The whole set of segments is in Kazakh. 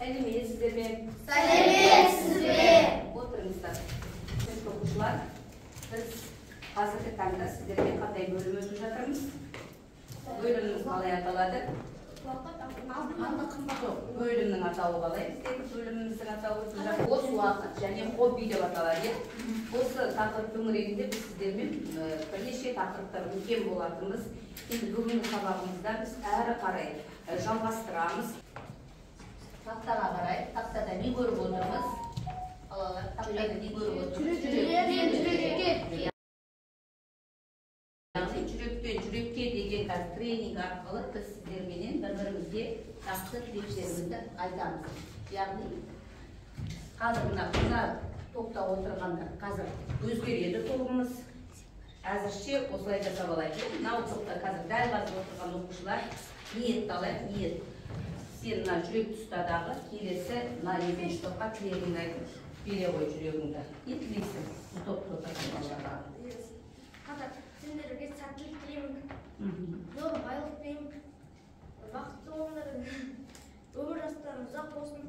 Сәлеметсіздер ме? Сәлеметсіз бе? Отырыңыздар. Құрметті оқушылар, біз қазіргі таңда сіздерге қандай бөлім өтіп жатырмыз? Бөліміміз қалай аталады? Бөлімнің атауы қалай? Біздегі бөліміміздің атауы бос уақыт және хобби деп аталады. Осы тақырып төңірегінде біз сіздермен бірнеше тақырыптар өткен болатынбыз. Енді бүгінгі сабағымызда біз әрі қарай жалғастырамыз. Тақтаға қарай, тақтада не көріп отырмыз? Балалар, тақтада не көріп отырмыз? Жүрекке. Яғни жүректен жүрекке деген қазір тренинг арқылы біз сіздерменен бір-бірімізге жақсы тілектерімізді айтамыз. Яғни қазір мына топта отырғандар қазір өзгереді тобымыз. Әзірше осылай жасап алайық. Мынау топта қазір дәл қазір отырған оқушылар ниетті алайық, ниет. Сен мына жүрек тұстадағы келесі мына екінші топқа тілегіңді айтып бере қой жүрегіңді. Не тілейсің бұл топта отырған балаларға? Қатар сендерге сәттілік тілеймін, зор байлық тілеймін, бақытты болыңдар, өмір жастарың ұзақ болсын,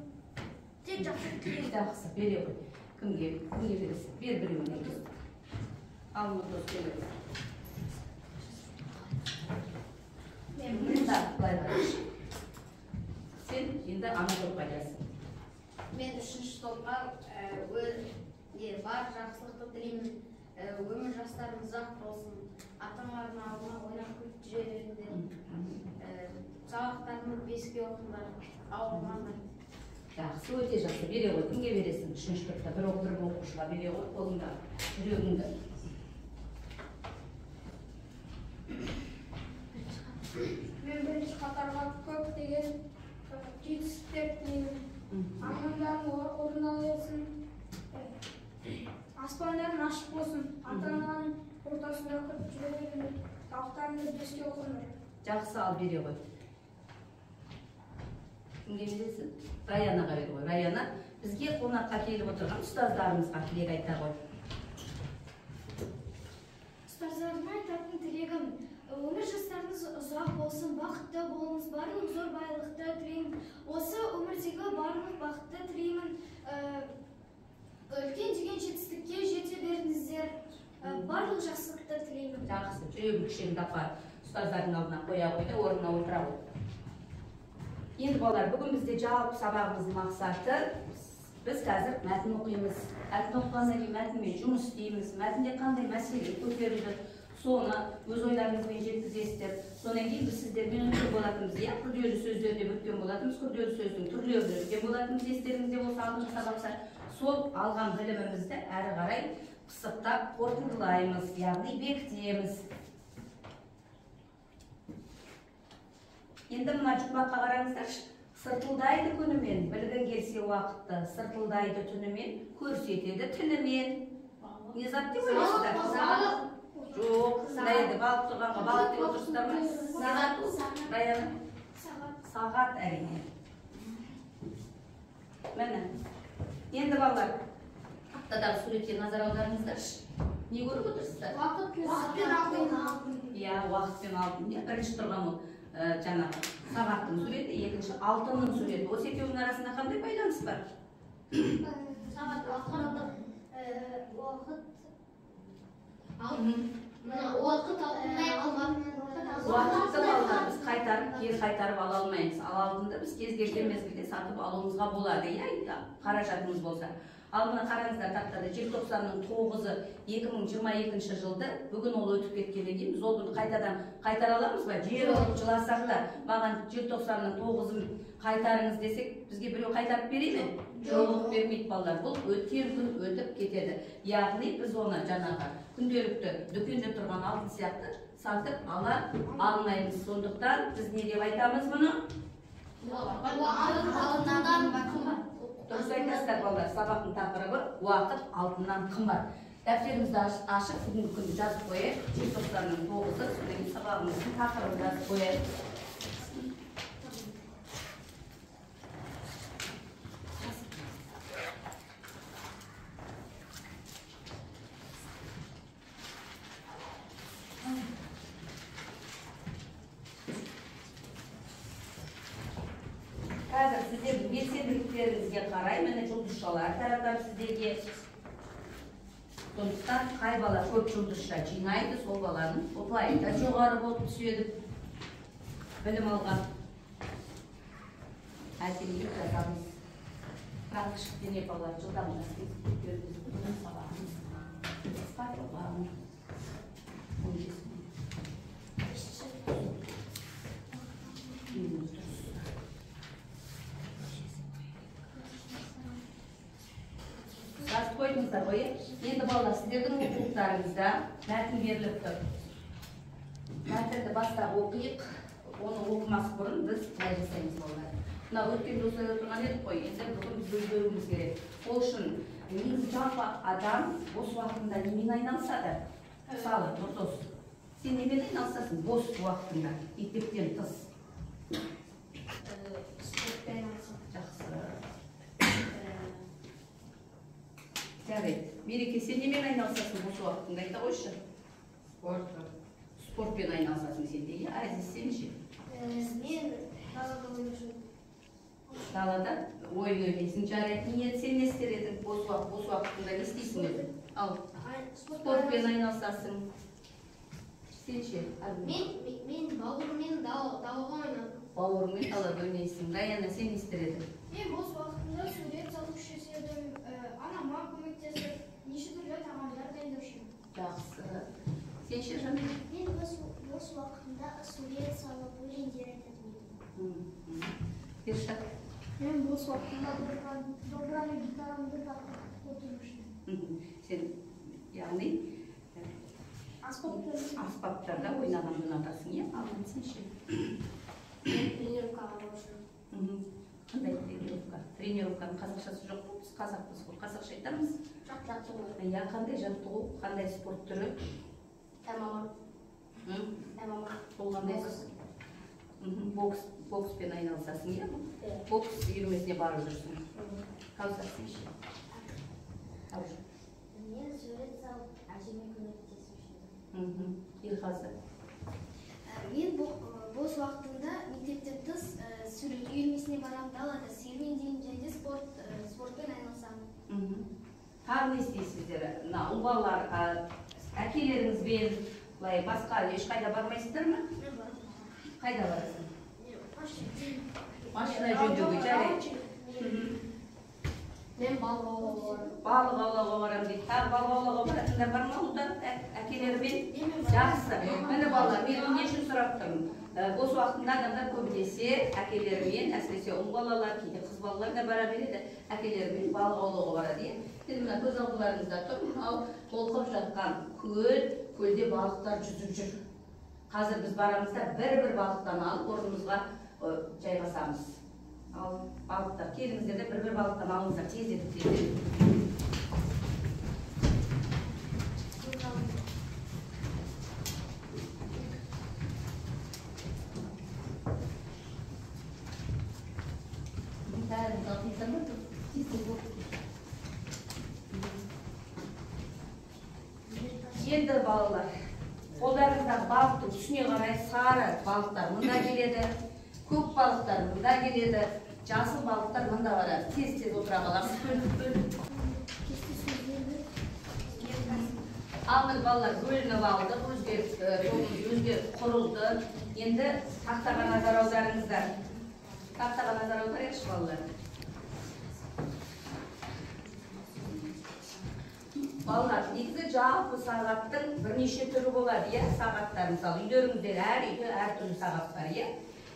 тек жақсылық тілеймін. Жақсы, бере қой. Кімге бересің? Бер біреуіне. Ал дос келіңіз. Мында былай қарашы. Сен енді ана топқа айтасың. Мен үшінші топқа бар жақсылықты тілеймін. Өмір жастарың ұзақ болсын, ата-аналардың алдына ойнап күліп жүре беріңдер, сабақтарыңды 5-ке оқыңдар, ауырмаңдар. Жақсы, өте жақсы. Бере ғой. Кімге бересің? Үшінші топта бір оқушыға бере ғой қолыңда жүрегіңді. Мен бірінші қатарға көптеген жетістіктер тілеймін. Армандарың орындала берсін, аспандарың ашық болсын, ата-ананың ортасында күліп жүре беріңдер, сабақтарыңды 5-ке оқыңдар. Жақсы, ал бере ғой. Кімге бересің? Раянаға бере ғой. Раяна, бізге қонаққа келіп отырған ұстаздарымызға тілек айта ғой. Ұстаздарыма айтатын тілегім: өмір жастарыңыз ұзақ болсын, бақытты болыңыз, барлық зор байлықты тілеймін. Осы өмірдегі барлық бақытты тілеймін. Үлкен деген жетістікке жете беріңіздер, барлық жақсылықты тілеймін. Жақсы, жүрегің кішкене апа ұстаздардың алдына қоя қой да орнына отыра ғой. Енді балалар, бүгін бізде жалпы сабағымыздың мақсаты, біз қазір мәтін оқимыз. Мәтін оқығаннан кейін мәтінмен жұмыс істейміз. Мәтінде қандай мәселе көтерілді, соны өз ойларыңызбен жеткізесіздер. Содан кейін біз сіздермен өткен болатынбыз, иә, күрделі сөздер деп өткен болатынбыз, күрделі сөздің түрлерін өткен болатынбыз, естеріңізде болса алдыңғы сабақта. Сол алған білімімізді әрі қарай пысықтап қорытындылаймыз, яғни бекітеміз. Енді мына жұмбаққа қараңыздаршы. Сыртылдайды күнімен, білгің келсе уақытты, сыртылдайды түнімен, көрсетеді тілімен. Не зат деп ойлайсыздар? Жоқ, мына енді балық тұрғанға балық деп отырсыздар ма? Не зат ол? Раяна? Сағат, әрине. Міне. Енді балалар, тақтадағы суретке назар аударыңыздаршы. Не көріп отырсыздар? Уақыт пен алтын. Иә, уақыт пен алтын. Бірінші тұрған ол жаңағы сағаттың суреті, екінші алтынның суреті. Осы екеуінің арасында қандай байланыс бар? Сағат, уақыт, уақыт алтындай қымбат. Уақытты балалар біз қайтарып, кері қайтарып ала алмаймыз. Ал алтынды біз кез келген мезгілде сатып алуымызға болады, иә, қаражатымыз болса. Ал мына қараңыздар, тақтада желтоқсанның 9-ы 2022 жылды, бүгін ол өтіп кеткеннен кейін біз ол күнді қайтадан қайтара аламыз ба? Жер ұрып жыласақ та, маған желтоқсанның 9-ын қайтарыңыз десек, бізге біреу қайтарып бере ме? Жоқ, бермейді балалар. Бұл өткен күн өтіп кетеді. Яғни біз оны жаңағы күнделікті дүкенде тұрған алтын сияқты сатып ала алмаймыз. Сондықтан біз не деп айтамыз бұны? Уақыт алтыннан қымбат. Дұрыс айтасыздар балалар, сабақтың тақырыбы уақыт алтыннан қымбат. Дәптерімізді ашып, бүгінгі күнді жазып қояйық. Желтоқсанның 9-ы, содан кейін сабағымыздың тақырыбын жазып қояйық. Қазір сіздердің белсенділіктеріңізге қарай міне жұлдызшалар таратамын сіздерге. Сондықтан қай бала көп жұлдызша жинайды, сол баланың ұпайы да жоғары болып түседі. Білім алған. Әзірлік жазамыз. Бірақ кішкене балалар жылдам жазсын. Бүгін сабағымыз қысқартылған. 15 минут. Жазып қойдыңыздар ғой, Енді балалар, сіздердің оқулықтарыңызда мәтін беріліп тұр. Мәтінді бастап оқиық. Оны оқымас бұрын біз былай жасаймыз балалар. Мына өткенде осылай отырған едік қой, енді бүгін біз өзгеруіміз керек. Ол үшін негізі жалпы адам бос уақытында немен айналысады? Мысалы, Нұрдос, сен немен айналысасың бос уақытында, мектептен тыс? Спортпен айналысамын. Жақсы. Жарайды. Мереке, сен немен айналысасың бос уақытында, айта қойшы? Спортпен айналысасың сен де, иә? Әзиз, сен ше? Мен далада ойнап. Далада ойын ойнайсың, жарайды. Ниет, сен не істер едің? Бос уақытында не істейсің өзің? Ал, спортпен айналысасың. Сен ше? Мен бауырыммен далаға ойнадым. Бауырыңмен далада ойнайсың. Даяна, сен не істер едің? Мен бос уақытымда сурет салушы едім, анама көмектесіп, неше түрлі тағамдар дайындаушы едім. Жақсы. Сен ше, жаным? Мен бос уақытымда сурет салып, өлеңдер айтатын едім. Ершат? Мен бос уақытымда домбыраны, гитарамды тартып отырушы едім. Сен, яғни, аспаптарда ойнағанды ұнатасың, иә? Ал, сен ше? Мен тренировкаға барушы едім. Қандай тренировка? Тренировканың қазақшасы жоқ қой, біз қазақпыз ғой, қазақша айтамыз. Жаттығу. Иә, қандай жаттығу, қандай спорт түрі? ММА. ММА. Ол қандай? Бокс. Бокспен айналысасың, иә? Бокс үйірмесіне барып жүрсің. Каусар, сен ше? Мен сурет салып, әжеме көмектесуші едім. Елғазы? Мен бос уақытымда мектептен тыс сурет үйірмесіне барамын, далада серуендеймін және де спортпен айналысамын. Тағы не істейсіздер? Мына ұл балалар әкелеріңізбен былай басқа ешқайда бармайсыздар ма? Мен барамын. Қайда барасың? Машина жөндеуге, жарайды. Мен балық аулауға барамын. Балық аулауға барамын дейді. Тағы балық аулауға баратындар бар ма ұлдар әкелерімен? Жақсы. Міне балалар, мен не үшін сұрап тұрмын? Бос уақытында адамдар көбінесе әкелерімен, әсіресе ұл балалар, кейде қыз балалар да бара береді, әкелерімен балық аулауға барады, иә? Енді мына көз алдыларыңызда тұр, мынау толқып жатқан көл, көлде балықтар жүзіп жүр. Қазір біз барамыз да бір-бір балықтан алып орнымызға жайғасамыз. Ал балықтар, келіңіздер де бір-бір балықтан алыңыздар, тездетіп тездетіп. Бәріміз алтынсыздар ма? Енді балалар, қолдарыңыздағы балықтың түсіне қарай сары балықтар мында келеді, көк балықтар мында келеді, жасыл балықтар мында барады. Тез-тез отыра қаламыз, бөліп-бөліп. Ал міне балалар бөлініп алдық, өзгеріп құрылды. Енді тақтаға назар аударыңыздар. Тақтаға назар аударайықшы балалар. Балалар, негізі жалпы сағаттың бірнеше түрі болады, иә? Сағаттар, мысалы, үйлеріңізде әр үйде әртүрлі сағат бар, иә?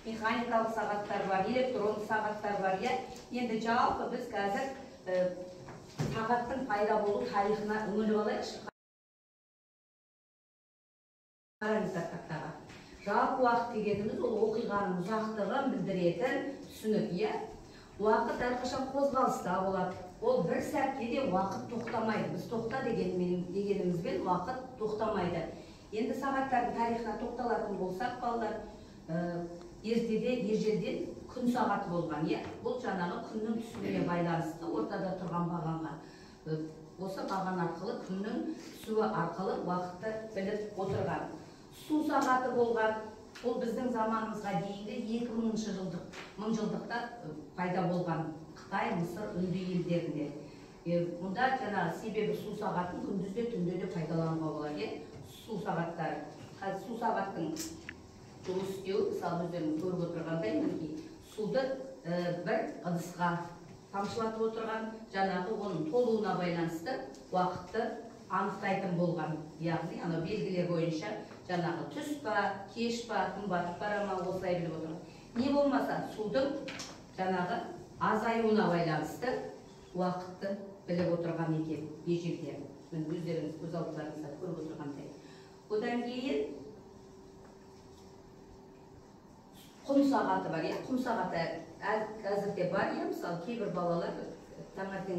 Механикалық сағаттар бар, электронды сағаттар бар, иә? Енді жалпы біз қазір сағаттың пайда болу тарихына үңіліп алайықшы. Қараңыздар тақтаға. Жалпы уақыт дегеніміз ол оқиғаның ұзақтығын білдіретін түсінік, иә? Уақыт әрқашан қозғалыста болады. Ол бір сәтте де уақыт тоқтамайды. Біз тоқта дегенімізбен уақыт тоқтамайды. Енді сағаттардың тарихына тоқталатын болсақ, балалар, ертеде, ежелден күн сағаты болған, иә? Бұл жаңағы күннің түсуіне байланысты ортада тұрған бағанға. Осы баған арқылы, күннің түсуі арқылы уақытты біліп отырған. Су сағаты болған. Ол біздің заманымызға дейінгі 2000 жылдық Мыңжылдықта пайда болған Қытай, Мысыр, Үнді елдерінде. Мұнда жаңағы себебі су сағатын күндіз де түнде де пайдалануға болады. Су сағаттары. Қазір су сағаттың жұмыс істеуі, мысалы өздеріңіз көріп отырғандай, мінекей суды бір ыдысқа тамшылатып отырған, жаңағы оның толуына байланысты уақытты анықтайтын болған. Яғни анау белгілер бойынша жаңағы түс па, кеш па, күн батып бара ма, осылай біліп отырған. Не болмаса судың жаңағы азаюына байланысты уақытты біліп отырған екен ежелде. Міне өздеріңіз көз алдыларыңызда көріп отырғандай. Одан кейін құм сағаты бар, иә, құм сағаты әзірде бар, иә, мысалы кейбір балалар таңертең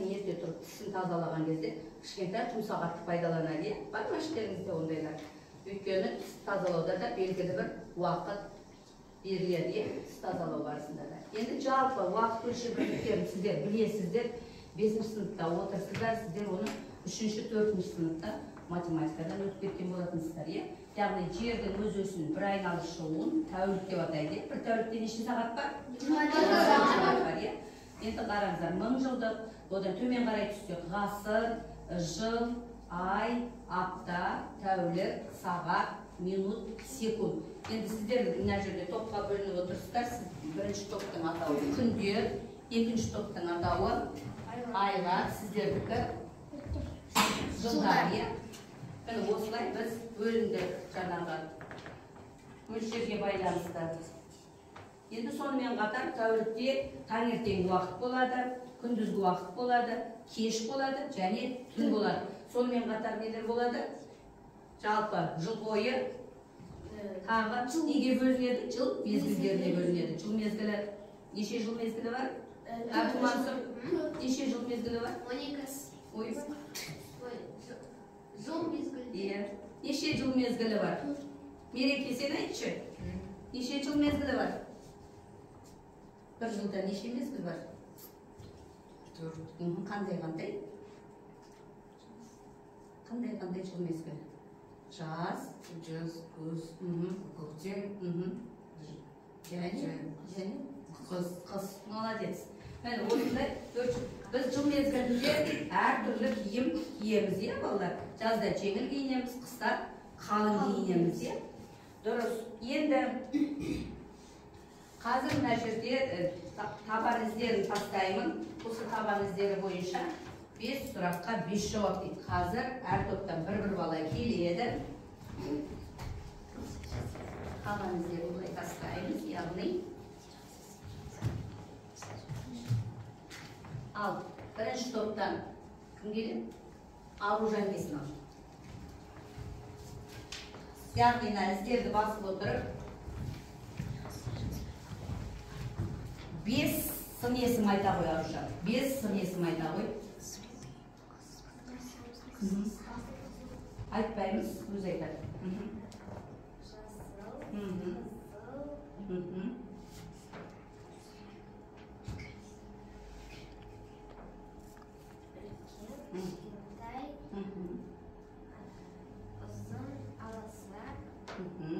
ерте тұрып тісін тазалаған кезде кішкентай құм сағатты пайдаланады, иә. Бар ма іштеріңізде ондайлар? Өйткені тіс тазалауда да белгілі бір уақыт беріледі, иә, тіс тазалау барысында да. Енді жалпы уақыт өлшеу бірліктерін сіздер білесіздер, 5-ші сыныпта отырсыздар, сіздер оны 3-ші, 4-ші сыныпта математикадан өтіп кеткен болатынсыздар, иә. Яғни жердің өз өсін бір айналып шығуын тәулік деп атайды, иә. Бір тәулікте неше сағат бар? 24 сағат бар, иә. Енді қараңыздар, 1000 жылдық, одан төмен қарай түссек, ғасыр, жыл, ай, апта, тәулік, сағат, минут, секунд. Енді сіздер мына жерде топқа бөлініп отырсыздар. Сіз бірінші топтың атауы күндер, екінші топтың атауы айлар, сіздердікі жылдар, иә. Міне осылай біз бөліндік жаңағы мөлшерге байланысты. Енді сонымен қатар тәулікте таңертеңгі уақыт болады, күндізгі уақыт болады, кеш болады және түн болады. Сонымен қатар нелер болады? Жалпы жыл бойы тағы неге бөлінеді? Жыл мезгілдеріне бөлінеді. Жыл мезгілі, неше жыл мезгілі бар? Әбдімансұр, неше жыл мезгілі бар? 12. Ой. Жыл мезгілі. Иә. Неше жыл мезгілі бар? Мереке, сен айтшы. Неше жыл мезгілі бар? Бір жылда неше мезгіл бар? 4. Қандай-қандай? Қандай-қандай жыл мезгілі? Жаз, жаз, күз, көктем, және қыс. Қыс. Молодец. Міне осындай 4 жыл. Біз жыл мезгілінде әртүрлі киім киеміз, иә, балалар? Жазда жеңіл киінеміз, қыста қалың киінеміз, иә? Дұрыс. Енді қазір мына жерде табан іздерін тастаймын. Осы табан іздері бойынша 5 сұраққа 5 жауап дейді. Қазір әр топтан бір-бір бала келеді. Табан іздерін былай тастаймыз, яғни ал бірінші топтан кім келеді? Аружан келсін ал. Яғни мына іздерді басып отырып 5 сын есім айта ғой, Аружан. 5 сын есім айта ғой. Айтпаймыз, өзі айтады. Жасыл, қызыл, үлкен, кішкентай, ұзын, аласа, және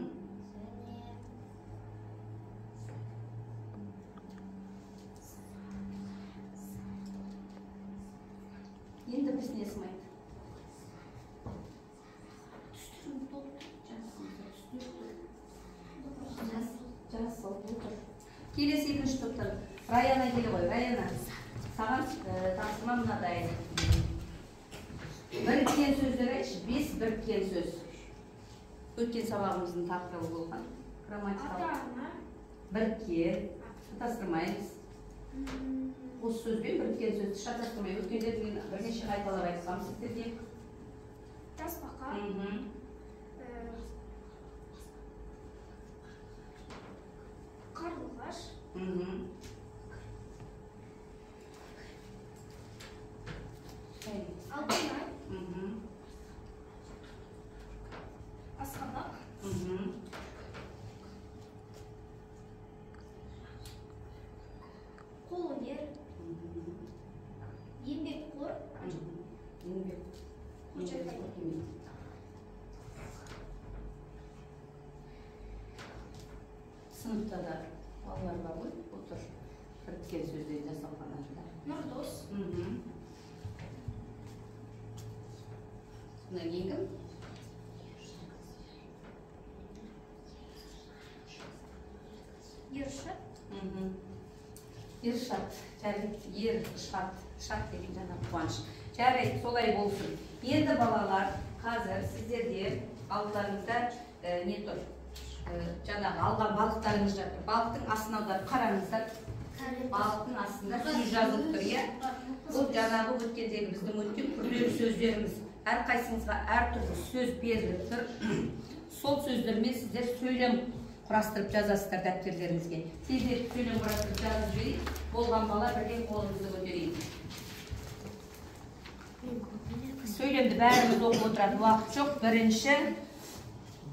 енді бір сын есім айт. Жасыл, отыр. Келесі екінші топтан Раяна келе ғой. Раяна, саған тапсырма мынадай. Біріккен сөздер айтшы, 5 біріккен сөз. Өткен сабағымыздың тақырыбы болған. Грамматикалық. Ата-ана. Біріккен, шатастырмаймыз. Осы сөзбен біріккен сөзді шатастырмай. Өткенде мен бірнеше қайталап айтқанмын сіздерге. Тасбақа. Қарлығаш. Алтынай. Асқабақ. Қолөнер. Еңбекқор. Еңбек. Сыныпта да Балалар бар ғой, отыр. Біріккен сөзден жасалған аттар. Нұрдос. Содан кейін кім? Ершат. Ершат. Жарайды, Ершат. Шат деген жаңа қуаныш. Жарайды, солай болсын. Енді балалар, қазір сіздерде алдыларыңызда не тұр? Жаңағы алған балықтарыңыз жатыр. Балықтың астына аударып қараңыздар. Балықтың астында сөз жазылып тұр, иә? Бұл жаңағы өткендегі біздің өткен күрделі сөздеріміз. Әрқайсыңызға әртүрлі сөз беріліп тұр. Сол сөздермен сіздер сөйлем құрастырып жазасыздар дәптерлеріңізге. Тездетіп сөйлем құрастырып жазып жіберейік. Болған бала бірден қолымызды көтерейік. Сөйлемді бәріміз оқып отыратын уақыт жоқ. Бірінші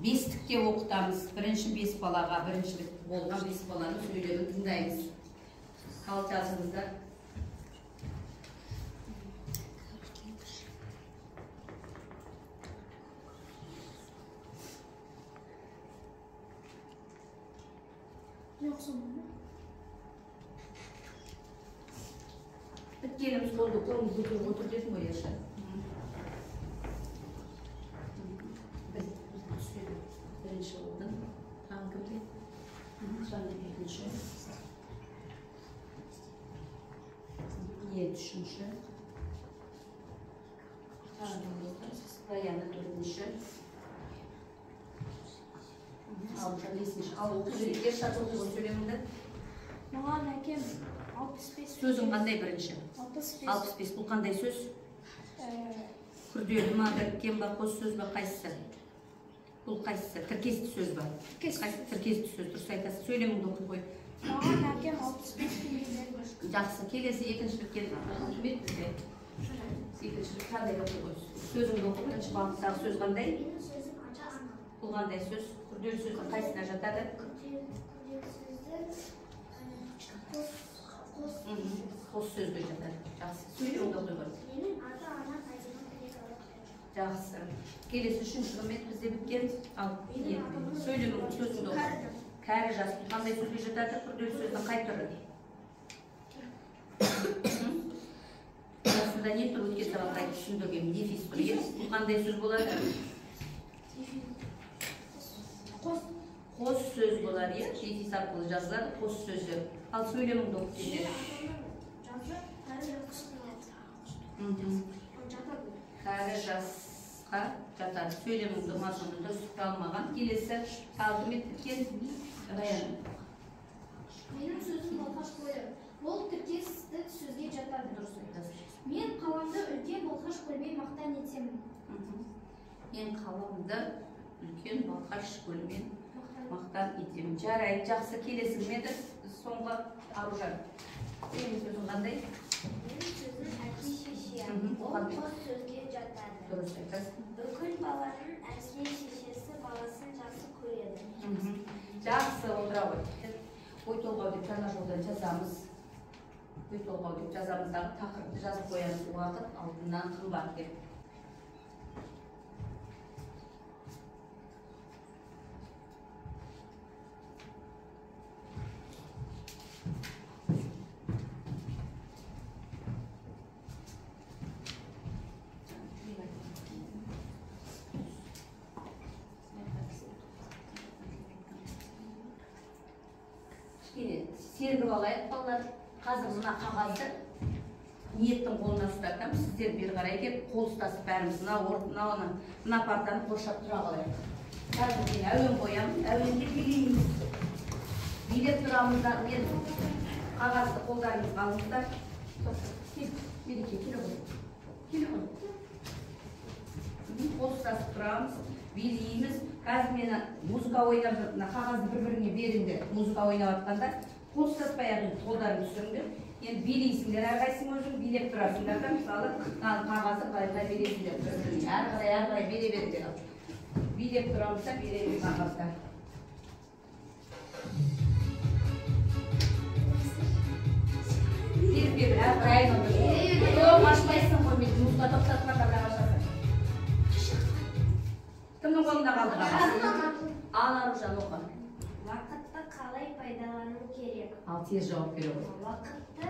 бестікте оқытамыз. Бірінші 5 балаға, бірінші болған 5 баланың сөйлемін тыңдаймыз. Ал жазыңыздар. Біткеніміз болды, қолымыз көтеріп отыр дедім ғой, Ершат. Бірінші болдың. Тағы кімде? Жанна екінші. Ниет үшінші. Тағы кім болды? Раяна төртінші. Аружан бесінші. Ал оқи жіберейік. Ершат, оқи ғой сөйлеміңді. Маған әкем 65. Сөзің қандай бірінші? 65. 65. Бұл қандай сөз? Күрделі ма, біріккен ба, қос сөз ба, қайсысы? Бұл қайсысы? Тіркесті сөз ба? Тіркесті сөз, дұрыс айтасыз. Сөйлеміңді оқи қой. Маған әкем 65 теңге берді. Жақсы. Келесі екінші біткен кім еді бізде? Екінші қандай оқи қой? Сөзіңді оқы. Бірінші бағыттағы сөз қандай? Менің сөзім ата-ана. Бұл қандай сөз? Күрделі сөздің қайсысына жатады? Күрделі сөздің Қос сөзге жатады. Жақсы. Сөйлеміңді оқи қой. Менің ата-анам әдемі тілек алып берді. Жақсы. Келесі үшінші кім еді бізде біткен? Ал, сөйлемің, сөзіңді оқы. Кәрі жас. Бұл қандай сөзге жатады? Күрделі сөздің қай түрі? Осында не тұр? Өткен сабақта айтып түсіндіргенмін. Дефис тұр, иә? Бұл қандай сөз болады? Қос сөз болады, иә? Дефис арқылы жазылады, қос сөздер. Ал сөйлеміңді оқып кете. Кәрі жасқа жатады. Сөйлеміңді мазмұны дұрыс құралмаған. Келесі тағы кім еді біткен? Раяна. Менің сөзім Балқаш көлі. Ол тіркесті сөзге жатады. Дұрыс айтасыз. Мен қаламды үлкен Балқаш көлімен мақтан етемін. Мен қаламды үлкен Балқаш көлімен мақтан етемін. Жарайды, жақсы. Келесі кім еді? Соңғы Аружан. Сенің сөзің қандай? Менің сөзім әке-шеше. Ол қос сөзге жатады. Дұрыс айтасың. Бүкіл баланың әке-шешесі баласын жақсы көреді. Жақсы, отыра ғой. Ой толғау деп жаңа жолдан жазамыз. Ой толғау деп жазамыз дағы тақырыпты жазып қоямыз. Уақыт алтыннан қымбат деп. Сергіп алайық балалар. Қазір мына қағазды Ниеттің қолына ұстатамыз. Сіздер бері қарай келіп қол ұстасып бәріміз мына партаны қоршап тұра қалайық. Қазір мен әуен қоямын, әуенге билейміз. Билеп тұрамыз да, мен қағазды қолдарыңызға алыңыздар. Кел, Мереке, келе ғой. Келе ғой. Қол ұстасып тұрамыз, билейміз. Қазір мені музыка ойнап, мына қағазды бір-біріңе беріңдер. Музыка ойнап жатқанда қол ұстаспай ақ енді қолдарыңды түсіріңдер. Енді билейсіңдер, әрқайсың өзің билеп тұрасыңдар да, мысалы, қағазды қалай бересіңдер бір-біріңе. Әрі қарай, әрі қарай бере беріңдер. Билеп тұрамыз да, береміз қағазды. Беріп, беріп, әрі қарай айналдыр. Жоқ, ашпайсың ғой, мен музыка тоқтатып жатқанда ашасың. Кімнің қолында қалды қағаз? Ал, Аружан, оқы. Уақытты қалай пайдалану керек? Ал тез жауап бере ғой. Уақытты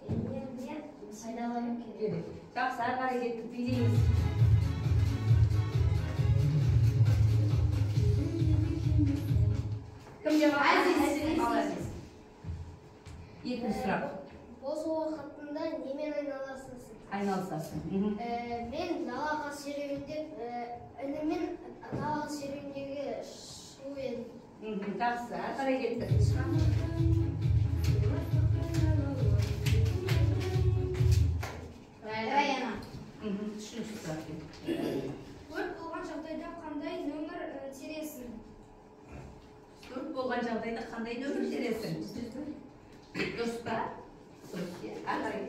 үнемдеп пайдалану керек. Жақсы, ары қарай кеттік, билейміз. Кім жауап? Әзиз. Ал Әзиз. Екінші сұрақ. Бос уақытында немен айналысасың? Айналысасың. Мен далаға серуендеп, інімен далаға серуендеуге шығу едім. Жақсы, ары қарай кеттік. Раяна. Үшінші сұрақ. Өрт болған жағдайда қандай нөмір тересің? Өрт болған жағдайда қандай нөмір тересің? Дұрыс па? Дұрыс, иә. Ары қарай.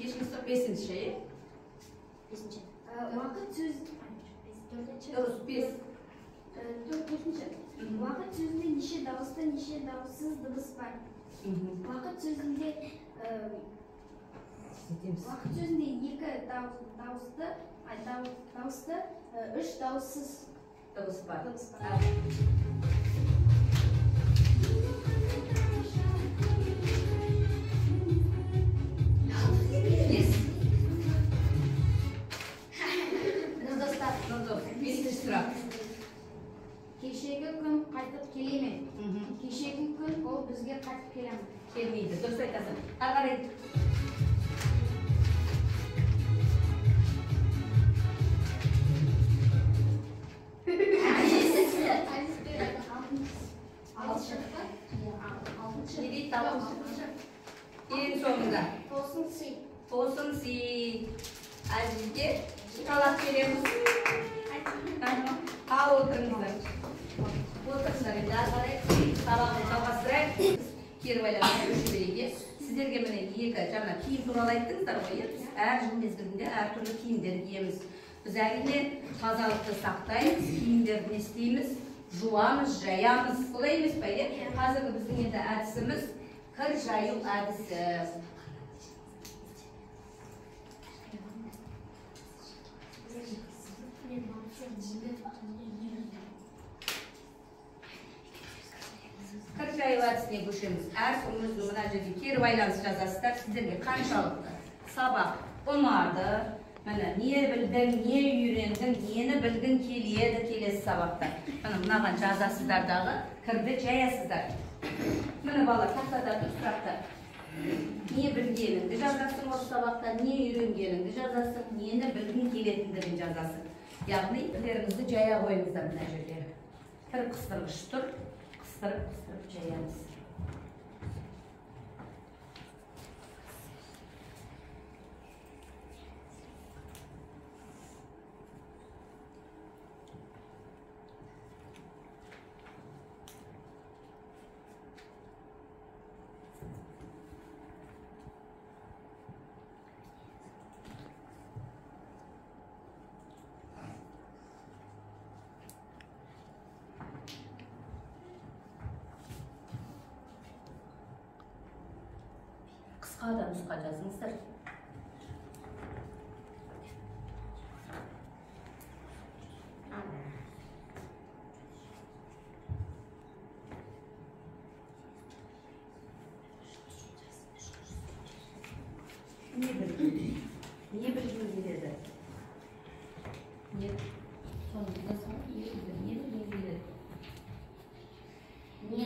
Ешкім сұрақ, бесінші, иә? Бесінші. Уақыт сөз... Төртінші. Дұрыс, бес. Төртінші. Уақыт сөзінде неше дауысты, неше дауыссыз дыбыс бар? Уақыт сөзінде екі дауысты, үш дауыссыз дыбыс бар. Нұрдостар. Нұрдос, бесінші сұрақ. Кешегі күн қайтып келе ме? Кешегі күн ол бізге қайтып келе ме? Келмейді, дұрыс айтасың. Ары қарай. Не дейді? Ең соңында. Тосын сый. Тосын сый. Әзизге шоколад береміз. Ал отырыңыздар. Отырыңыздар, енді ары қарай сабағын жалғастырайық. Кері байланысқа көше берейік. Сіздерге міне екі жаңа киім туралы айттыңыздар ғой, иә? Біз әр жыл мезгілінде әртүрлі киімдер киеміз. Біз әрине тазалықты сақтаймыз, киімдерді не істейміз? Жуамыз, жаямыз. Солай емес пе, иә? Қазіргі біздің енді әдісіміз кір жаю әдісі. Кір жаю әдісіне көшеміз. Әркім өзінің мына жерге кері байланыс жазасыздар. Сіздерге қаншалықты сабақ ұнады, міне не білдің, не үйрендің, нені білгің келеді келесі сабақта. Міне мынаған жазасыздар дағы кірді жаясыздар. Міне бала тақтада тұр сұрақтар. Не білгеніңді жазасың осы сабақта, не үйренгеніңді жазасың, нені білгің келетіндігін жазасың. Яғни кірлеріңізді жая қойыңыздар мына жерге. Кір қыстырғыш тұр, қыстырып-қыстырып жаямыз. Қысқа да нұсқа жазыңыздар. Не білгің? Не білгің келеді? Не? Соны жазасың ғой, не білгің? Не білгің келеді? Не?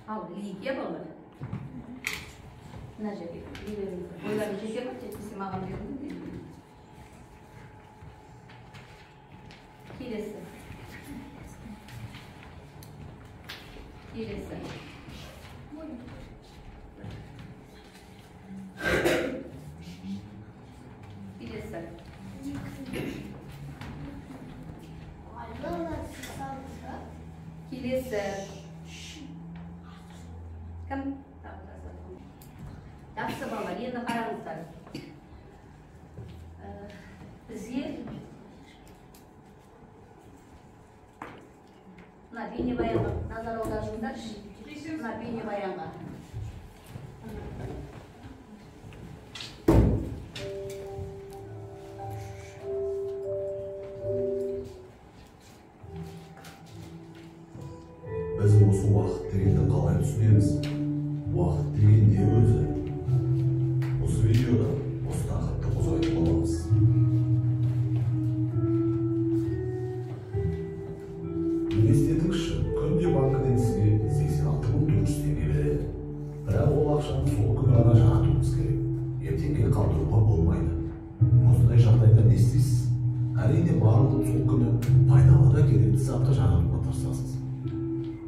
Ал, лиге балалар. Мына жерге лилеріңізді. Бойларың жете ме? Жетпесе маған беріңіз. Келесі. Келесі. Келесі. Келесі. Кім? Жақсы балалар, енді қараңыздар. Бізге Бейнебаянға назар аударыңыздаршы. Мына бейнебаянға. Біз осы уақыт дегенді қалай түсінеміз? Уақыт деген не өзі? Осы видеода осы тақырыпты қозғайтын боламыз. Елестетіңізші, күнде банкіден сізге 86 400 теңге береді. Бірақ ол ақшаны сол күні ғана жаратуыңыз керек. Ертеңге қалдыруға болмайды. Осындай жағдайда не істейсіз? Әрине, барлығын сол күні пайдалы да керекті затқа жаратуға тырысасыз.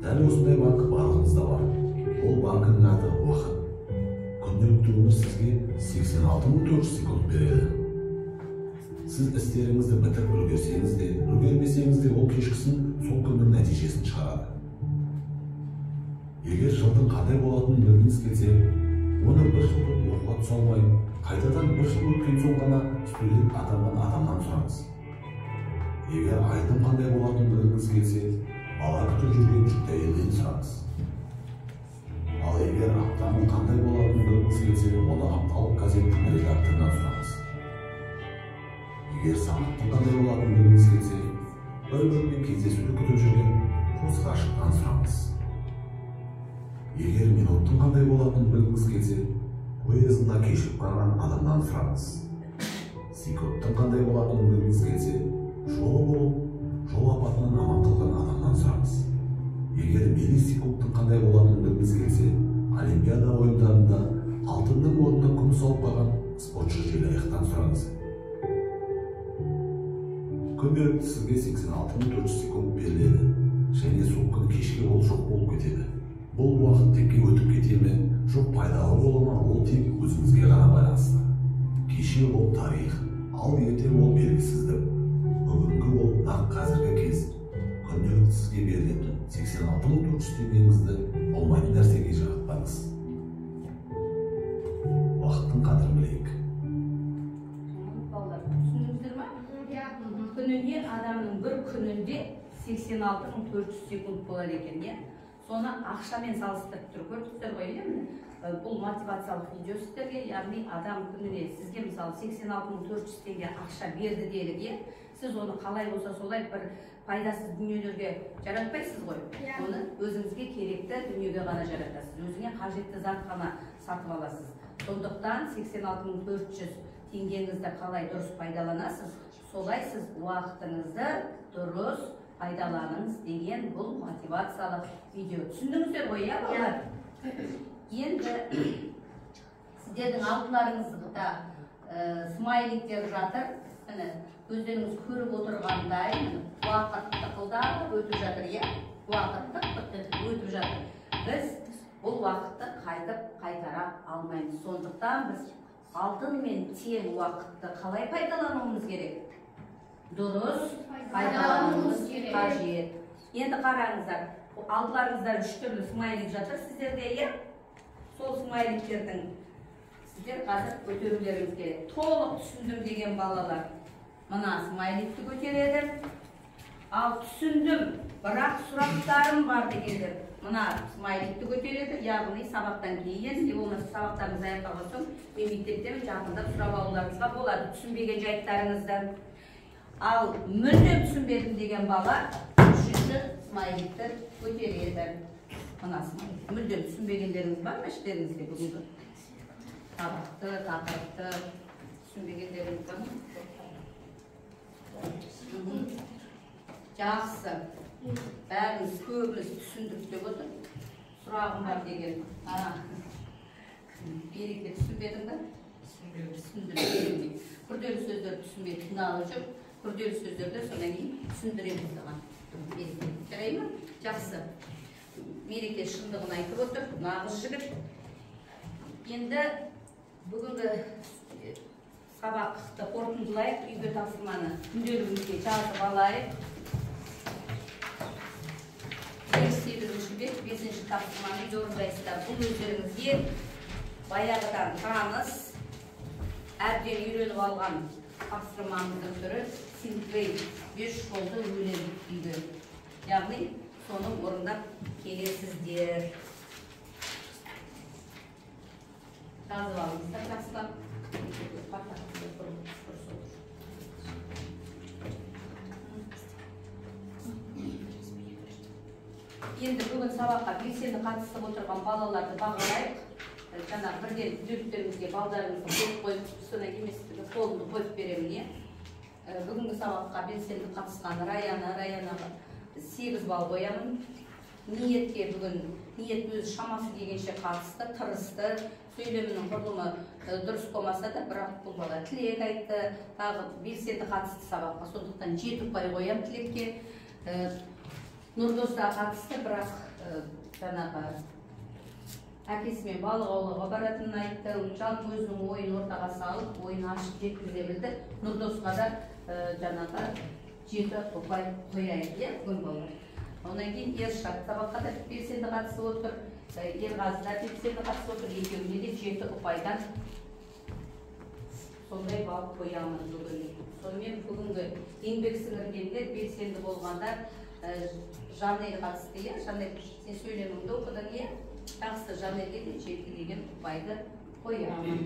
Дәл осындай банк барлығымызда бар. Ол банкінің аты уақыт. Күнделікті өмір сізге 86 400 секунд береді. Сіз істеріңізді бітіріп үлгерсеңіз де, үлгермесеңіз де, ол кешкісін сол күннің нәтижесін шығарады. Егер жылдың қандай болатынын білгіңіз келсе, оны бір жыл бұрын оқуға түсе алмай, қайтадан бір жыл өткен соң ғана студент атанған адамнан сұраңыз. Егер айдың қандай болатынын білгіңіз келсе, бала күтіп жүрген жүкті әйелден сұраңыз. Ал егер аптаның қандай болатынын білгіңіз келсе, оны апталық газеттің редакторынан сұраңыз. Егер сағаттың қандай болатынын білгіңіз келсе, бір-бірімен кездесуді күтіп жүрген қос ғашықтан сұраңыз. Егер минуттың қандай болатынын білгіңіз келсе, поездында кешігіп қалған адамнан сұраңыз. Секундтың қандай болатынын білгіңіз келсе, жолы болып, жол апатынан аман қалған адамнан сұраңыз. Егер миллисекундтың қандай болатынын білгіңіз келсе, Олимпиада ойындарында алтынның орнына күміс алып қойған спортшы желаяқтан сұраңыз. Күнделікті сізге 86 400 секунд беріледі және сол күні кешке ол жоқ болып кетеді. Бұл уақыт текке өтіп кете ме, жоқ пайдалы бола ма, ол тек өзіңізге ғана байланысты. Кеше ол тарих, ал ертең ол белгісіздік. Бүгінгі ол нақ қазіргі кез. Күнделікті сізге берілетін 86 400 теңгеңізді болмайтын нәрсеге жаратпаңыз. Уақыттың қадірін білейік. Балалар, түсіндіңіздер ма? Иә. Күніне адамның бір күнінде 86 400 секунд болады екен, иә? Соны ақшамен салыстырып тұр, көрдіңіздер ғой, иә? Міне, бұл мотивациялық видео сіздерге, яғни адам күніне сізге мысалы 86 400 теңге ақша берді делік, иә? Сіз оны қалай болса солай бір пайдасыз дүниелерге жаратпайсыз ғой. Иә. Оны өзіңізге керекті дүниеге ғана жаратасыз, өзіңе қажетті зат қана сатып аласыз. Сондықтан 86 400 теңгеңізді қалай дұрыс пайдаланасыз, солай сіз уақытыңызды дұрыс пайдаланыңыз деген бұл мотивациялық видео. Түсіндіңіздер ғой, иә, балалар? Енді сіздердің алдыларыңызда смайликтер жатыр. Міне, өздеріңіз көріп отырғандай, міне, уақыт тықылдап өтіп жатыр, иә? Уақыт тық тық етіп өтіп жатыр. Біз бұл уақытты қайтып қайтара алмаймыз. Сондықтан біз алтынмен тең уақытты қалай пайдалануымыз керек? Дұрыс пайдалануымыз керек. Қажет. Енді қараңыздар, алдыларыңызда үш түрлі смайлик жатыр сіздерде, иә? Сол смайликтердің сіздер қазір көтерулеріңіз керек. Толық түсіндім деген балалар мына смайликті көтереді. Ал түсіндім, бірақ сұрақтарым бар дегендер мына смайликті көтереді. Яғни сабақтан кейін, не болмаса сабақтарыңыз аяқталған соң мен мектептен жақындап сұрап алуларыңызға болады түсінбеген жайттарыңызды. Ал мүлдем түсінбедім деген бала үшінші смайликті көтереді. Мына смайлик. Мүлдем түсінбегендеріңіз бар ма іштеріңізде бүгінгі сабақты, тақырыпты түсінбегендеріңіз бар ма? Жақсы. Бәріміз көбіміз түсіндік деп отыр. Сұрағым бар деген. Береке, түсінбедің бе? Түсіндім. Күрделі сөздерді түсінбей қиналып жүр. Күрделі сөздерді содан кейін түсіндіреміз саған. Береке, жарай ма? Жақсы. Мереке шындығын айтып отыр, нағыз жігіт. Енді бүгінгі сабақты қорытындылайық, үйге тапсырманы күнделігімізге жазып алайық. 8-ші бет, 5-ші тапсырманы үйде орындайсыздар. Бұл өздеріңізге баяғыдан таныс, әбден үйреніп алған тапсырмамыздың түрі синквейн, 5 жолды өлең дейді. Яғни Соны орындап келесіздер. Жазып алыңыздар жақсылап. Енді бүгін сабаққа белсенді қатысып отырған балаларды бағалайық. Жаңа бірден күнделіктеріңізге балдарыңызды қойып қойып, содан кейін қолымды қойып беремін, иә. Бүгінгі сабаққа белсенді қатысқан Раянаға 8 балл қоямын. Ниетке бүгін Ниет өз шамасы келгенше қатысты, тырысты. Сөйлемінің құрылымы дұрыс болмаса да, бірақ бұл бала тілек айтты, тағы белсенді қатысты сабаққа. Сондықтан 7 ұпай қоямын тілекке. Нұрдос та қатысты, бірақ жаңағы әкесімен балық аулауға баратынын айтты. Жалпы өзінің ойын ортаға салып, ойын ашып жеткізе білді. Нұрдосқа да жаңағы 7 ұпай қояйық, иә, бүгін балалар. Одан кейін Ершат сабаққа да белсенді қатысып отыр, Ерғазы да белсенді қатысып отыр. Екеуіне де 7 ұпайдан сондай балл қоямын бүгін. Сонымен бүгінгі еңбек сіңіргендер, белсенді болғандар, Жанель қатысты, иә. Жанель, сен сөйлеміңді оқыдың, иә? Жақсы, Жанельге де 7 деген ұпайды қоямын.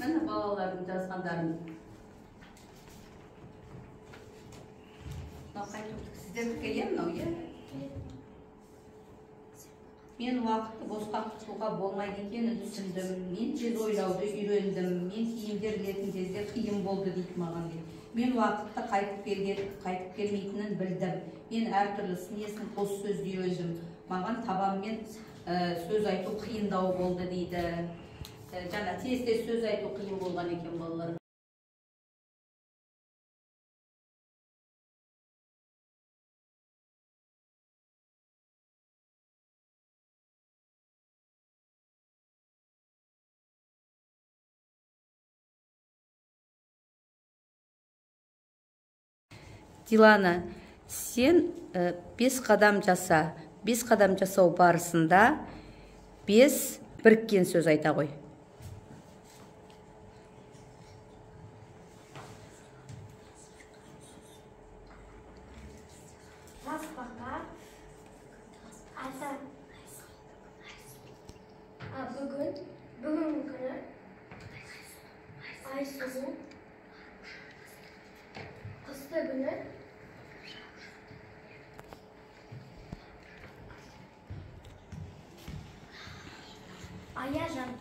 Міне балалардың жазғандарын. Мынау қай топтікі? Сіздердікі, иә, мынау, иә? Мен уақытты босқа құртуға болмайды екенін түсіндім. Мен тез ойлауды үйрендім. Мен киімдер ілетін кезде қиын болды дейді маған дейді. Мен уақытты қайтып келмейтінін білдім. Мен әртүрлі сын қос сөзді үйрендім. Маған табанмен сөз айту қиындау болды дейді. Жаңа тез-тез сөз айту қиын болған екен балалар. Дилана, сен 5 қадам жаса. 5 қадам жасау барысында 5 біріккен сөз айта ғой. Тасбақа, ата, бүгін күні, Айсұлу, қысты күні, Аяжан.